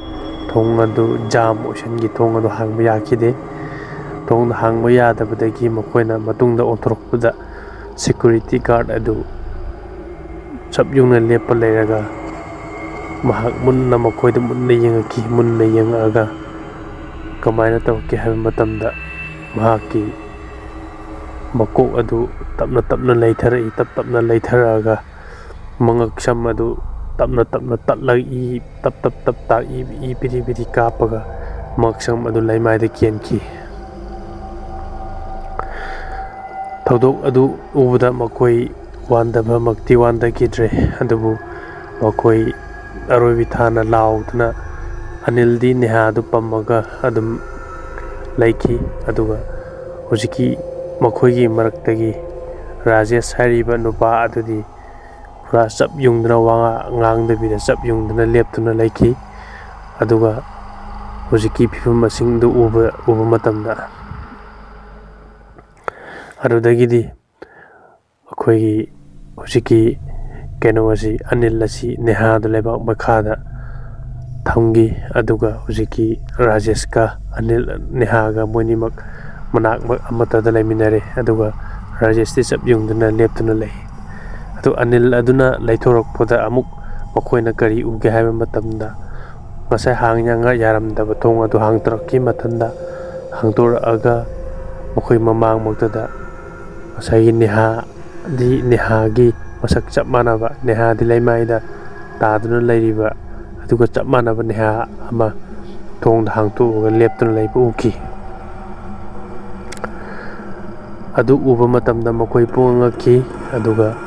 ꯊꯣꯡ ꯑꯗꯨ ꯖꯥꯝ ꯑꯣꯏꯁꯤꯟꯈꯤ꯫ ꯊꯣꯡ ꯑꯗꯨ ꯍꯥꯡꯕ ꯌꯥꯈꯤꯗꯦ꯫ ꯊꯣꯡ ꯍꯥꯡꯕ ꯌꯥꯗꯕꯗꯒꯤ ꯃꯈꯣꯏꯅ ꯃꯇꯨꯡꯗ ꯑꯣꯟꯊꯣꯔꯛꯄꯗ ꯁꯦꯀ꯭ꯌꯨꯔꯤꯇꯤ ꯒꯥꯔꯗ ꯑꯗꯨ ꯆꯞ ꯌꯨꯡꯅ ꯂꯦꯞꯄ ꯂꯩꯔꯒ ꯃꯍꯥꯛ ꯃꯨꯟꯅ ꯃꯈꯣꯏꯗ ꯃꯨꯟꯅ ꯌꯦꯡꯉꯛꯈꯤ꯫ ꯃꯨꯟꯅ ꯌꯦꯡꯉꯛꯑꯒ ꯀꯃꯥꯏꯅ ꯇꯧꯔꯛꯀꯦ ꯍꯥꯏꯕ ꯃꯇꯝꯗ ꯃꯍꯥꯛꯀꯤ ꯃꯀꯣꯛ ꯑꯗꯨ ꯇꯞꯅ ꯇꯞꯅ ꯂꯩꯊꯔꯛꯏ꯫ ꯇꯞ ꯇꯞꯅ ꯂꯩꯊꯔꯛꯑꯒ ꯃꯉꯛꯁꯝ ꯑꯗꯨ ꯇꯞꯅ ꯇꯞꯅ ꯇꯠꯂꯛꯏ꯫ ꯇꯞ ꯇꯞ ꯇꯞ ꯇꯥꯛ ꯏ, ꯏ ꯄꯤꯔꯤ ꯄꯤꯔꯤ ꯀꯥꯞꯄꯒ ꯃꯉꯛꯁꯝ ꯑꯗꯨ ꯂꯩꯃꯥꯏꯗ ꯀꯦꯟꯈꯤ꯫ ꯊꯧꯗꯣꯛ ꯑꯗꯨ ꯎꯕꯗ ꯃꯈꯣꯏ ꯋꯥꯟꯗꯕꯃꯛꯇꯤ ꯋꯥꯟꯗꯈꯤꯗ꯭ꯔꯦ, ꯑꯗꯨꯕꯨ ꯃꯈꯣꯏ ꯑꯔꯣꯏꯕꯤ ꯊꯥꯅ ꯂꯥꯎꯗꯨꯅ ꯑꯅꯤꯜꯗꯤ ꯅꯦꯍꯥꯗꯨ ꯄꯝꯃꯒ ꯑꯗꯨꯝ ꯂꯩꯈꯤ꯫ ꯑꯗꯨꯒ ꯍꯧꯖꯤꯛꯀꯤ ꯃꯈꯣꯏꯒꯤ ꯃꯔꯛꯇꯒꯤ ꯔꯥꯖꯦꯁ ꯍꯥꯏꯔꯤꯕ ꯅꯨꯄꯥ ꯑꯗꯨꯗꯤ ꯄꯨꯔꯥ ꯆꯞ ꯌꯨꯡꯗꯨꯅ, ꯋꯥ ꯉꯥꯡꯗꯕꯤꯗ ꯆꯞ ꯌꯨꯡꯗꯨꯅ ꯂꯦꯞꯇꯨꯅ ꯂꯩꯈꯤ꯫ ꯑꯗꯨꯒ ꯍꯧꯖꯤꯛꯀꯤ ꯐꯤꯕꯝ ꯑꯁꯤꯡꯗꯨ ꯎꯕ, ꯎꯕ ꯃꯇꯝꯗ, ꯑꯗꯨꯗꯒꯤꯗꯤ ꯑꯩꯈꯣꯏꯒꯤ ꯍꯧꯖꯤꯛꯀꯤ ꯀꯩꯅꯣ ꯑꯁꯤ, ꯑꯅꯤꯜ ꯑꯁꯤ ꯅꯦꯍꯥꯗꯨ ꯂꯩꯕꯥꯛ ꯃꯈꯥꯗ ꯊꯝꯈꯤ꯫ ꯑꯗꯨꯒ ꯍꯧꯖꯤꯛꯀꯤ ꯔꯥꯖꯦꯁꯀ ꯑꯅꯤꯜ, ꯅꯦꯍꯥꯒ ꯃꯣꯏꯅꯤꯃꯛ ꯃꯅꯥꯛ ꯑꯃꯠꯇꯗ ꯂꯩꯃꯤꯟꯅꯔꯦ꯫ ꯑꯗꯨꯒ ꯔꯥꯖꯦꯁꯇꯤ ꯆꯞ ꯌꯨꯡꯗꯨꯅ ꯂꯦꯞꯇꯨꯅ ꯂꯩ꯫ ꯑꯗꯨ ꯑꯅꯤꯜ ꯑꯗꯨꯅ ꯂꯩꯊꯣꯔꯛꯄꯗ ꯑꯃꯨꯛ ꯃꯈꯣꯏꯅ ꯀꯔꯤ ꯎꯒꯦ ꯍꯥꯏꯕ ꯃꯇꯝꯗ, ꯉꯁꯥꯏ ꯍꯥꯡ ꯌꯥꯔꯝꯗꯕ ꯊꯣꯡ ꯑꯗꯨ ꯍꯥꯡꯗꯣꯔꯛꯈꯤ꯫ ꯃꯊꯟꯗ ꯍꯥꯡꯗꯣꯔꯛꯑꯒ ꯃꯈꯣꯏ ꯃꯃꯥꯡꯃꯛꯇꯗ ꯉꯁꯥꯏꯒꯤ ꯅꯦꯍꯥꯗꯤ, ꯅꯦꯍꯥꯒꯤ ꯃꯁꯛ ꯆꯞ ꯃꯥꯟꯅꯕ, ꯅꯦꯍꯥꯗꯤ ꯂꯩꯃꯥꯏꯗ ꯇꯥꯗꯨꯅ ꯂꯩꯔꯤꯕ, ꯑꯗꯨꯒ ꯆꯞ ꯃꯥꯟꯅꯕ ꯅꯦꯍꯥ ꯑꯃ ꯊꯣꯡꯗ ꯍꯥꯡꯇꯣꯛꯑꯒ ꯂꯦꯞꯇꯨꯅ ꯂꯩꯕ ꯎꯈꯤ꯫ ꯑꯗꯨ ꯎꯕ ꯃꯇꯝꯗ ꯃꯈꯣꯏ ꯄꯨꯡꯉꯛ ꯉꯛꯈꯤ꯫ ꯑꯗꯨꯒ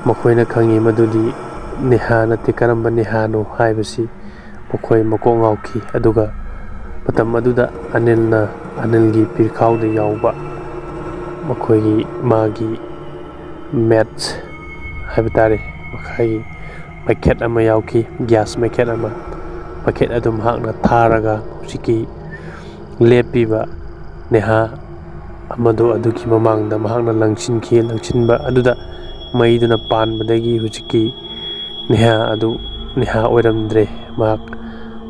ꯃꯈꯣꯏꯅ ꯈꯪꯉꯤ ꯃꯗꯨꯗꯤ ꯅꯦꯍꯥ ꯅꯠꯇꯦ꯫ ꯀꯔꯝꯕ ꯅꯦꯍꯥꯅꯣ ꯍꯥꯏꯕꯁꯤ ꯃꯈꯣꯏ ꯃꯀꯣꯛ ꯉꯥꯎꯈꯤ꯫ ꯑꯗꯨꯒ ꯃꯇꯝ ꯑꯗꯨꯗ ꯑꯅꯤꯜꯅ, ꯑꯅꯤꯜꯒꯤ ꯄꯤꯔꯈꯥꯎꯗ ꯌꯥꯎꯕ ꯃꯈꯣꯏꯒꯤ, ꯃꯥꯒꯤ ꯃꯦꯠꯆ ꯍꯥꯏꯕ ꯇꯥꯔꯦ, ꯃꯈꯥꯒꯤ ꯃꯩꯈꯦꯠ ꯑꯃ ꯌꯥꯎꯈꯤ, ꯒ꯭ꯌꯥꯁ ꯃꯩꯈꯦꯠ ꯑꯃ꯫ ꯃꯩꯈꯦꯠ ꯑꯗꯨ ꯃꯍꯥꯛꯅ ꯊꯥꯔꯒ ꯍꯧꯖꯤꯛꯀꯤ ꯂꯦꯞꯄꯤꯕ ꯅꯦꯍꯥ ꯑꯃꯗꯨ ꯑꯗꯨꯒꯤ ꯃꯃꯥꯡꯗ ꯃꯍꯥꯛꯅ ꯂꯪꯁꯤꯟꯈꯤ꯫ ꯂꯪꯁꯤꯟꯕ ꯑꯗꯨꯗ ꯃꯩꯗꯨꯅ ꯄꯥꯟꯕꯗꯒꯤ ꯍꯧꯖꯤꯛꯀꯤ ꯅꯦꯍꯥ ꯑꯗꯨ ꯅꯦꯍꯥ ꯑꯣꯏꯔꯝꯗ꯭ꯔꯦ꯫ ꯃꯍꯥꯛ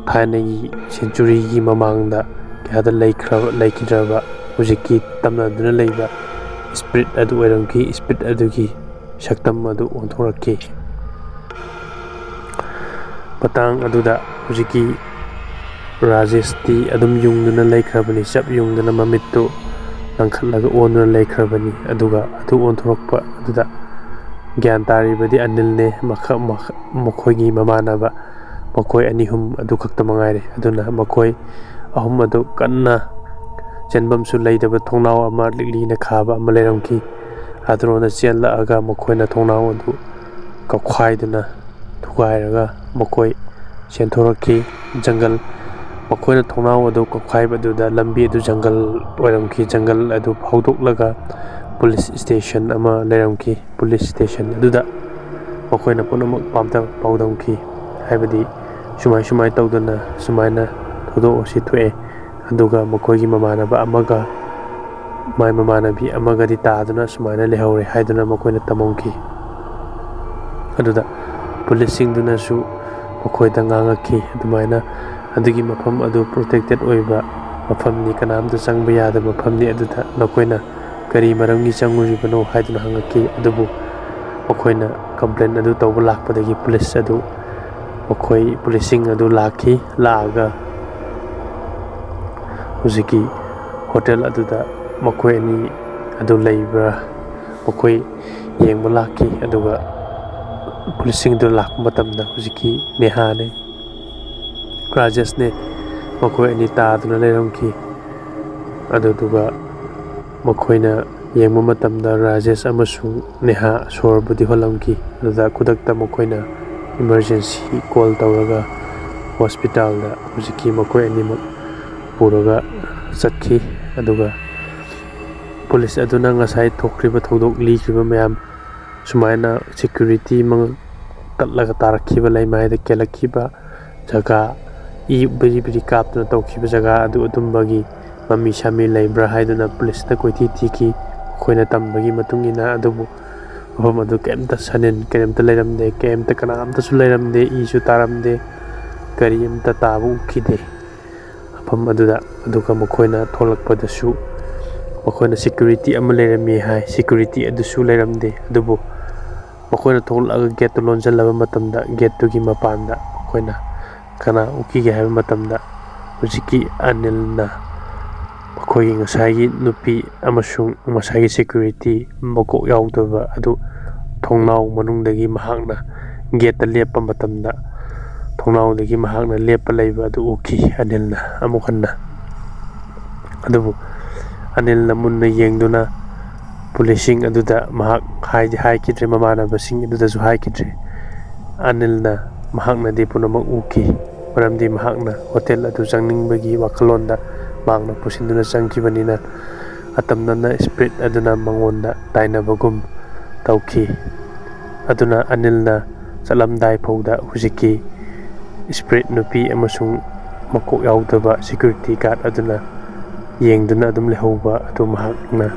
ꯊꯥꯏꯅꯒꯤ ꯁꯦꯟꯆꯨꯔꯤꯒꯤ ꯃꯃꯥꯡꯗ ꯀꯌꯥꯗ ꯂꯩꯈ꯭ꯔꯕ, ꯂꯩꯈꯤꯗ꯭ꯔꯕ ꯍꯧꯖꯤꯛꯀꯤ ꯇꯝꯅꯗꯨꯅ ꯂꯩꯕ ꯏꯁꯄꯤꯔꯤꯠ ꯑꯗꯨ ꯑꯣꯏꯔꯝꯈꯤ꯫ ꯏꯁꯄꯤꯔꯤꯠ ꯑꯗꯨꯒꯤ ꯁꯛꯇꯝ ꯑꯗꯨ ꯑꯣꯟꯊꯣꯔꯛꯈꯤ꯫ ꯃꯇꯥꯡ ꯑꯗꯨꯗ ꯍꯧꯖꯤꯛꯀꯤ ꯔꯥꯖꯦꯁꯇꯤ ꯑꯗꯨꯝ ꯌꯨꯡꯗꯨꯅ ꯂꯩꯈ꯭ꯔꯕꯅꯤ, ꯆꯞ ꯌꯨꯡꯗꯨꯅ, ꯃꯃꯤꯠꯇꯨ ꯂꯪꯈꯠꯂꯒ ꯑꯣꯟꯗꯨꯅ ꯂꯩꯈ꯭ꯔꯕꯅꯤ꯫ ꯑꯗꯨꯒ ꯑꯗꯨ ꯑꯣꯟꯊꯣꯔꯛꯄ ꯑꯗꯨꯗ ꯒ꯭ꯌꯥꯟ ꯇꯥꯔꯤꯕꯗꯤ ꯑꯅꯤꯜꯅꯦ, ꯃꯈ-, ꯃꯈ-, ꯃꯈꯣꯏꯒꯤ ꯃꯃꯥꯟꯅꯕ, ꯃꯈꯣꯏ ꯑꯅꯤ ꯑꯍꯨꯝ ꯑꯗꯨ ꯈꯛꯇ ꯃꯉꯥꯏꯔꯦ꯫ ꯑꯗꯨꯅ ꯃꯈꯣꯏ ꯑꯍꯨꯝ ꯑꯗꯨ ꯀꯟꯅ ꯆꯦꯟꯐꯝꯁꯨ ꯂꯩꯇꯕ ꯊꯣꯡꯅꯥꯎ ꯑꯃ ꯂꯤꯛꯂꯤꯅ ꯈꯥꯕ ꯑꯃ ꯂꯩꯔꯝꯈꯤ꯫ ꯑꯗꯨꯔꯣꯝꯗ ꯆꯦꯜꯂꯛꯑꯒ ꯃꯈꯣꯏꯅ ꯊꯣꯡꯅꯥꯎ ꯑꯗꯨ ꯀꯧꯈꯥꯏꯗꯨꯅ ꯊꯨꯒꯥꯏꯔꯒ ꯃꯈꯣꯏ ꯆꯦꯟꯊꯣꯔꯛꯈꯤ꯫ ꯖꯪꯒꯜ ꯃꯈꯣꯏꯅ ꯊꯣꯡꯅꯥꯎ ꯑꯗꯨ ꯀꯧꯈꯥꯏꯕꯗꯨꯗ ꯂꯝꯕꯤ ꯑꯗꯨ ꯖꯪꯒꯜ ꯑꯣꯏꯔꯝꯈꯤ꯫ ꯖꯪꯒꯜ ꯑꯗꯨ ꯐꯥꯎꯗꯣꯛꯂꯒ ꯄꯨꯂꯤꯁ ꯁ꯭ꯇꯦꯁꯟ ꯑꯃ ꯂꯩꯔꯝꯈꯤ꯫ ꯄꯨꯂꯤꯁ ꯁ꯭ꯇꯦꯁꯟ ꯑꯗꯨꯗ ꯃꯈꯣꯏꯅ ꯄꯨꯝꯅꯃꯛ ꯄꯥꯝꯗ ꯄꯥꯎꯗꯝꯈꯤ꯫ ꯍꯥꯏꯕꯗꯤ ꯁꯨꯃꯥꯏ ꯁꯨꯃꯥꯏ ꯇꯧꯗꯅ ꯁꯨꯃꯥꯏꯅ ꯊꯧꯗꯣꯛ ꯑꯁꯤ ꯊꯣꯛꯑꯦ, ꯑꯗꯨꯒ ꯃꯈꯣꯏꯒꯤ ꯃꯃꯥꯟꯅꯕ ꯑꯃꯒ ꯃꯥꯏ ꯃꯃꯥꯟꯅꯕꯤ ꯑꯃꯒꯗꯤ ꯇꯥꯗꯨꯅ ꯁꯨꯃꯥꯏꯅ ꯂꯩꯍꯧꯔꯦ ꯍꯥꯏꯗꯨꯅ ꯃꯈꯣꯏꯅ ꯇꯝꯃꯝꯈꯤ꯫ ꯑꯗꯨꯗ ꯄꯨꯂꯤꯁꯁꯤꯡꯗꯨꯅꯁꯨ ꯃꯈꯣꯏꯗ ꯉꯥꯡꯉꯛꯈꯤ, ꯑꯗꯨꯃꯥꯏꯅ ꯑꯗꯨꯒꯤ ꯃꯐꯝ ꯑꯗꯨ ꯄ꯭ꯔꯣꯇꯦꯛꯇꯦꯠ ꯑꯣꯏꯕ ꯃꯐꯝꯅꯤ, ꯀꯅꯥꯝꯇ ꯆꯪꯕ ꯌꯥꯗꯕ ꯃꯐꯝꯅꯤ, ꯑꯗꯨꯗ ꯅꯈꯣꯏꯅ ꯀꯔꯤ ꯃꯔꯝꯒꯤ ꯆꯪꯉꯨꯔꯤꯕꯅꯣ ꯍꯥꯏꯗꯨꯅ ꯍꯪꯉꯛꯈꯤ꯫ ꯑꯗꯨꯕꯨ ꯃꯈꯣꯏꯅ ꯀꯝꯄ꯭ꯂꯦꯟ ꯑꯗꯨ ꯇꯧꯕ ꯂꯥꯛꯄꯗꯒꯤ ꯄꯨꯂꯤꯁ ꯑꯗꯨ, ꯃꯈꯣꯏ ꯄꯨꯂꯤꯁꯁꯤꯡ ꯑꯗꯨ ꯂꯥꯛꯈꯤ꯫ ꯂꯥꯛꯑꯒ ꯍꯧꯖꯤꯛꯀꯤ ꯍꯣꯇꯦꯜ ꯑꯗꯨꯗ ꯃꯈꯣꯏ ꯑꯅꯤ ꯑꯗꯨ ꯂꯩꯕ꯭ꯔꯥ ꯃꯈꯣꯏ ꯌꯦꯡꯕ ꯂꯥꯛꯈꯤ꯫ ꯑꯗꯨꯒ ꯄꯨꯂꯤꯁꯁꯤꯡꯗꯨ ꯂꯥꯛꯄ ꯃꯇꯝꯗ ꯍꯧꯖꯤꯛꯀꯤ ꯅꯦꯍꯥꯅꯦ, ꯔꯥꯖꯦꯁꯅꯦ, ꯃꯈꯣꯏ ꯑꯅꯤ ꯇꯥꯗꯨꯅ ꯂꯩꯔꯝꯈꯤ꯫ ꯑꯗꯨꯗꯨꯒ ꯃꯈꯣꯏꯅ ꯌꯦꯡꯕ ꯃꯇꯝꯗ ꯔꯥꯖꯦꯁ ꯑꯃꯁꯨꯡ ꯅꯦꯍꯥ ꯁꯣꯔꯕꯨꯗꯤ ꯍꯣꯜꯂꯝꯈꯤ꯫ ꯑꯗꯨꯗ ꯈꯨꯗꯛꯇ ꯃꯈꯣꯏꯅ ꯏꯃꯔꯖꯦꯟꯁꯤ ꯀꯣꯜ ꯇꯧꯔꯒ ꯍꯣꯁꯄꯤꯇꯥꯜꯗ ꯍꯧꯖꯤꯛꯀꯤ ꯃꯈꯣꯏ ꯑꯅꯤꯃꯛ ꯄꯨꯔꯒ ꯆꯠꯈꯤ꯫ ꯑꯗꯨꯒ ꯄꯨꯂꯤꯁ ꯑꯗꯨꯅ ꯉꯁꯥꯏ ꯊꯣꯛꯈ꯭ꯔꯤꯕ ꯊꯧꯗꯣꯛ ꯂꯤꯈ꯭ꯔꯤꯕ ꯃꯌꯥꯝ, ꯁꯨꯃꯥꯏꯅ ꯁꯦꯀ꯭ꯌꯨꯔꯤꯇꯤ ꯃꯉꯛ ꯇꯠꯂꯒ ꯇꯥꯔꯛꯈꯤꯕ, ꯂꯩꯃꯥꯏꯗ ꯀꯦꯜꯂꯛꯈꯤꯕ ꯖꯒꯥ, ꯏ ꯕꯤꯔꯤ ꯕꯤꯔꯤ ꯀꯥꯞꯇꯨꯅ ꯇꯧꯈꯤꯕ ꯖꯒꯥ ꯑꯗꯨ ꯑꯗꯨꯝꯕꯒꯤ ꯃꯃꯤ ꯁꯥꯃꯤ ꯂꯩꯕ꯭ꯔꯥ ꯍꯥꯏꯗꯨꯅ ꯄꯨꯂꯤꯁꯅ ꯀꯣꯏꯊꯤ ꯊꯤꯈꯤ꯫ ꯃꯈꯣꯏꯅ ꯇꯝꯕꯒꯤ ꯃꯇꯨꯡ ꯏꯟꯅ ꯑꯗꯨꯕꯨ ꯃꯐꯝ ꯑꯗꯨ ꯀꯔꯤꯝꯇ ꯁꯟ ꯀꯔꯤꯝꯇ ꯂꯩꯔꯝꯗꯦ, ꯀꯔꯤꯝꯇ ꯀꯅꯥꯝꯇꯁꯨ ꯂꯩꯔꯝꯗꯦ, ꯏꯁꯨ ꯇꯥꯔꯝꯗꯦ, ꯀꯔꯤ ꯑꯃꯇ ꯇꯥꯕ ꯎꯈꯤꯗꯦ ꯃꯐꯝ ꯑꯗꯨꯗ꯫ ꯑꯗꯨꯒ ꯃꯈꯣꯏꯅ ꯊꯣꯛꯂꯛꯄꯗꯁꯨ ꯃꯈꯣꯏꯅ ꯁꯦꯀ꯭ꯌꯨꯔꯤꯇꯤ ꯑꯃ ꯂꯩꯔꯝꯃꯤ ꯍꯥꯏ꯫ ꯁꯦꯀ꯭ꯌꯨꯔꯤꯇꯤ ꯑꯗꯨꯁꯨ ꯂꯩꯔꯝꯗꯦ꯫ ꯑꯗꯨꯕꯨ ꯃꯈꯣꯏꯅ ꯊꯣꯛꯂꯛꯑꯒ ꯒꯦꯠꯇꯨ ꯂꯣꯟꯁꯤꯜꯂꯕ ꯃꯇꯝꯗ ꯒꯦꯠꯇꯨꯒꯤ ꯃꯄꯥꯟꯗ ꯃꯈꯣꯏꯅ ꯀꯅꯥ ꯎꯈꯤꯒꯦ ꯍꯥꯏꯕ ꯃꯇꯝꯗ ꯍꯧꯖꯤꯛꯀꯤ ꯑꯅꯤꯜꯅ ꯃꯈꯣꯏꯒꯤ ꯉꯁꯥꯏꯒꯤ ꯅꯨꯄꯤ ꯑꯃꯁꯨꯡ ꯉꯁꯥꯏꯒꯤ ꯁꯦꯀ꯭ꯌꯨꯔꯤꯇꯤ ꯃꯀꯣꯛ ꯌꯥꯎꯗꯕ ꯑꯗꯨ ꯊꯣꯡꯅꯥꯎ ꯃꯅꯨꯡꯗꯒꯤ ꯃꯍꯥꯛꯅ ꯒꯦꯠꯇ ꯂꯦꯞꯄ ꯃꯇꯝꯗ ꯊꯣꯡꯅꯥꯎꯗꯒꯤ ꯃꯍꯥꯛꯅ ꯂꯦꯞꯄ ꯂꯩꯕ ꯑꯗꯨ ꯎꯈꯤ ꯑꯅꯤꯜꯅ ꯑꯃꯨꯛ ꯍꯟꯅ꯫ ꯑꯗꯨꯕꯨ ꯑꯅꯤꯜꯅ ꯃꯨꯟꯅ ꯌꯦꯡꯗꯨꯅ ꯄꯨꯂꯤꯁꯁꯤꯡ ꯑꯗꯨꯗ ꯃꯍꯥꯛ ꯍꯥꯏꯗꯤ ꯍꯥꯏꯈꯤꯗ꯭ꯔꯦ, ꯃꯃꯥꯟꯅꯕꯁꯤꯡ ꯑꯗꯨꯗꯁꯨ ꯍꯥꯏꯈꯤꯗ꯭ꯔꯦ꯫ ꯑꯅꯤꯜꯅ ꯃꯍꯥꯛꯅꯗꯤ ꯄꯨꯝꯅꯃꯛ ꯎꯈꯤ꯫ ꯃꯔꯝꯗꯤ ꯃꯍꯥꯛꯅ ꯍꯣꯇꯦꯜ ꯑꯗꯨ ꯆꯪꯅꯤꯡꯕꯒꯤ ꯋꯥꯈꯜꯂꯣꯟꯗ ꯃꯍꯥꯛꯅ ꯄꯨꯁꯤꯟꯗꯨꯅ ꯆꯪꯈꯤꯕꯅꯤꯅ, ꯑꯇꯝꯅꯅ ꯁ꯭ꯄꯤꯔꯤꯠ ꯑꯗꯨꯅ ꯃꯉꯣꯟꯗ ꯇꯥꯏꯅꯕꯒꯨꯝ ꯇꯧꯈꯤ꯫ ꯑꯗꯨꯅ ꯑꯅꯤꯜꯅ ꯆꯠꯂꯝꯗꯥꯏ ꯐꯥꯎꯗ ꯍꯧꯖꯤꯛꯀꯤ ꯁ꯭ꯄꯤꯔꯤꯠ ꯅꯨꯄꯤ ꯑꯃꯁꯨꯡ ꯃꯀꯣꯛ ꯌꯥꯎꯗꯕ ꯁꯦꯀ꯭ꯌꯨꯔꯤꯇꯤ ꯒꯥꯔꯗ ꯑꯗꯨꯅ ꯌꯦꯡꯗꯨꯅ ꯑꯗꯨꯝ ꯂꯩꯍꯧꯕ ꯑꯗꯨ ꯃꯍꯥꯛꯅ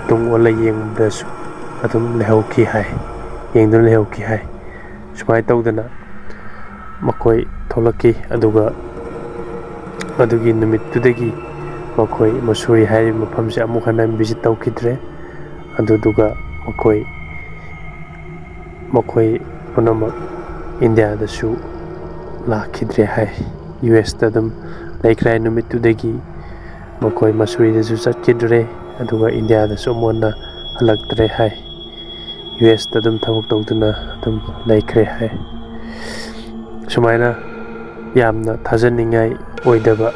ꯇꯨꯡ ꯑꯣꯜꯂ ꯌꯦꯡꯕꯗꯁꯨ ꯑꯗꯨꯝ ꯂꯩꯍꯧꯈꯤ ꯍꯥꯏ, ꯌꯦꯡꯗꯨꯅ ꯂꯩꯍꯧꯈꯤ ꯍꯥꯏ꯫ ꯁꯨꯃꯥꯏꯅ ꯇꯧꯗꯅ ꯃꯈꯣꯏ ꯊꯣꯛꯂꯛꯈꯤ꯫ ꯑꯗꯨꯒ ꯑꯗꯨꯒꯤ ꯅꯨꯃꯤꯠꯇꯨꯗꯒꯤ ꯃꯈꯣꯏ ꯃꯁꯨꯔꯤ ꯍꯥꯏꯔꯤꯕ ꯃꯐꯝꯁꯦ ꯑꯃꯨꯛ ꯍꯟꯅ ꯚꯤꯖꯤꯠ ꯇꯧꯈꯤꯗ꯭ꯔꯦ꯫ ꯑꯗꯨꯗꯨꯒ ꯃꯈꯣꯏ ꯃꯈꯣꯏ ꯄꯨꯝꯅꯃꯛ ꯏꯟꯗꯤꯌꯥꯗꯁꯨ ꯂꯥꯛꯈꯤꯗ꯭ꯔꯦ ꯍꯥꯏ꯫ ꯌꯨ ꯑꯦꯁꯇ ꯑꯗꯨꯝ ꯂꯩꯈ꯭ꯔꯦ ꯍꯥꯏ꯫ ꯅꯨꯃꯤꯠꯇꯨꯗꯒꯤ ꯃꯈꯣꯏ ꯃꯁꯨꯔꯤꯗꯁꯨ ꯆꯠꯈꯤꯗ꯭ꯔꯦ, ꯑꯗꯨꯒ ꯏꯟꯗꯤꯌꯥꯗꯁꯨ ꯑꯃꯨꯛ ꯍꯟꯅ ꯍꯜꯂꯛꯇ꯭ꯔꯦ ꯍꯥꯏ꯫ ꯌꯨ ꯑꯦꯁꯇ ꯑꯗꯨꯝ ꯊꯕꯛ ꯇꯧꯗꯨꯅ ꯑꯗꯨꯝ ꯂꯩꯈ꯭ꯔꯦ ꯍꯥꯏ꯫ ꯁꯨꯃꯥꯏꯅ ꯌꯥꯝꯅ ꯊꯥꯖꯅꯤꯡꯉꯥꯏ ꯑꯣꯏꯗꯕ,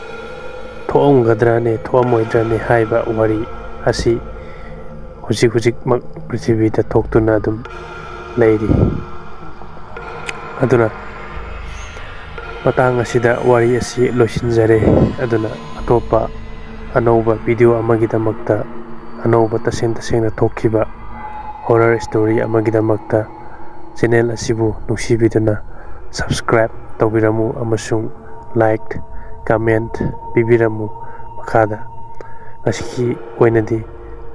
ꯊꯣꯛꯑꯝꯒꯗ꯭ꯔꯅꯦ ꯊꯣꯛꯑꯝꯃꯣꯏꯗ꯭ꯔꯅꯦ ꯍꯥꯏꯕ ꯋꯥꯔꯤ ꯑꯁꯤ ꯍꯧꯖꯤꯛ ꯍꯧꯖꯤꯛꯃꯛ ꯄ꯭ꯔꯤꯊꯤꯕꯤꯗ ꯊꯣꯛꯇꯨꯅ ꯑꯗꯨꯝ ꯂꯩꯔꯤ꯫ ꯑꯗꯨꯅ ꯃꯇꯥꯡ ꯑꯁꯤꯗ ꯋꯥꯔꯤ ꯑꯁꯤ ꯂꯣꯏꯁꯤꯟꯖꯔꯦ꯫ ꯑꯗꯨꯅ ꯑꯇꯣꯞꯄ ꯑꯅꯧꯕ ꯚꯤꯗꯤꯑꯣ ꯑꯃꯒꯤꯗꯃꯛꯇ, ꯑꯅꯧꯕ ꯇꯁꯦꯡ ꯇꯁꯦꯡꯅ ꯊꯣꯛꯈꯤꯕ ꯍꯣꯔꯔ ꯁ꯭ꯇꯣꯔꯤ ꯑꯃꯒꯤꯗꯃꯛꯇ ꯆꯦꯅꯦꯜ ꯑꯁꯤꯕꯨ ꯅꯨꯡꯁꯤꯕꯤꯗꯨꯅ ꯁꯕꯁꯀ꯭ꯔꯥꯏꯕ ꯇꯧꯕꯤꯔꯝꯃꯨ ꯑꯃꯁꯨꯡ ꯂꯥꯏꯛ, ꯀꯃꯦꯟꯠ ꯄꯤꯕꯤꯔꯝꯃꯨ ꯃꯈꯥꯗ꯫ ꯉꯁꯤꯒꯤ ꯑꯣꯏꯅꯗꯤ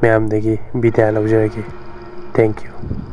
ꯃꯌꯥꯝꯗꯒꯤ ꯕꯤꯗꯥꯏ ꯂꯧꯖꯔꯒꯦ꯫ Thank you꯫